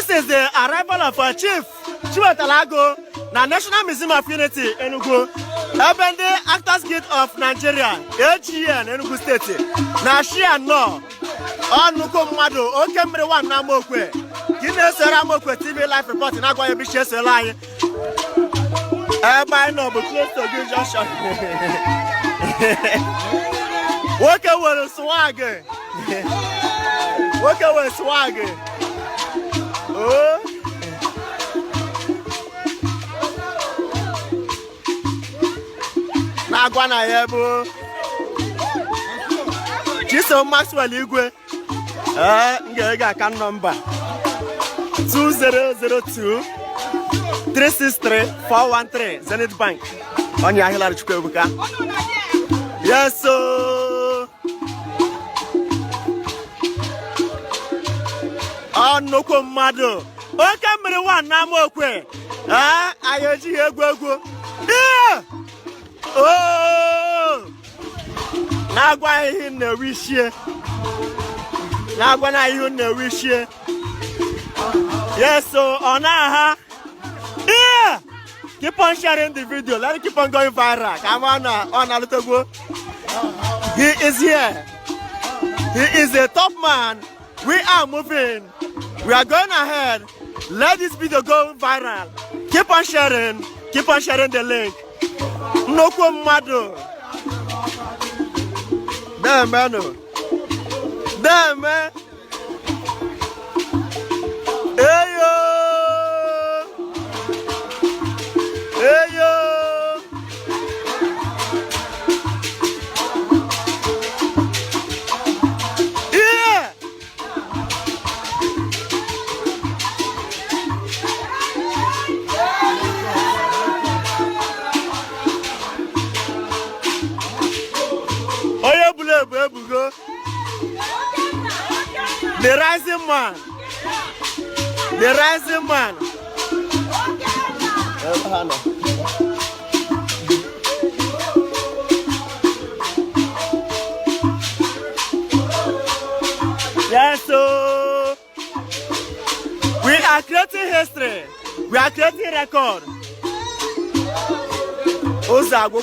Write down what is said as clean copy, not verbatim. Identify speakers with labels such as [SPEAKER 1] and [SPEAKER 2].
[SPEAKER 1] This is the arrival of Chief Chiwetalu Agu na National Museum of Unity Enugu, ebe ndị Actors Guild of Nigeria, AGN Enugu Steeti na Shia nọ. Ọ nnukwu mmadụ, oke mmiri one na Amokwe. Ka ị na-esoro Amokwe TV live report na-agwa ebe isi esola anyị. Ebe anyị nọ bụ close to Ogui Junction. Nwoke nwere swag. Nwoke nwere swag. Oh. Na-agwa na ya bụ Chisom Maxwell Igwe. Ee, m ga-ege account number 2002 363 413, Zenith Bank. Onye ahịlara Chukwuebuka. Yes o. Ọ nnukwu mmadụ, oke mmiri one na Amokwe. Ee, anyị ejighị egwu egwu. Ee! Oo! Na-agwa ihe na-ewe ishie, na-agwa na ihe na-ewe ishie. Yes o, ọ na-aha. Ee! Keep on sharing the video, let it keep on going viral, ka ama na ọ na-alụtegwo. He is here, he is a top man. We are moving, we are going ahead. Let this video go viral. Keep on sharing, keep on sharing the link. Nnukwu mmadụ, demenụ, deme. Eyo, eyo. Ihe onye buru ebu ebugo. The rising man, the rising man. Ebe ha nọ. Yes, so we are creating history. We are creating record. Ụzọ agwụ.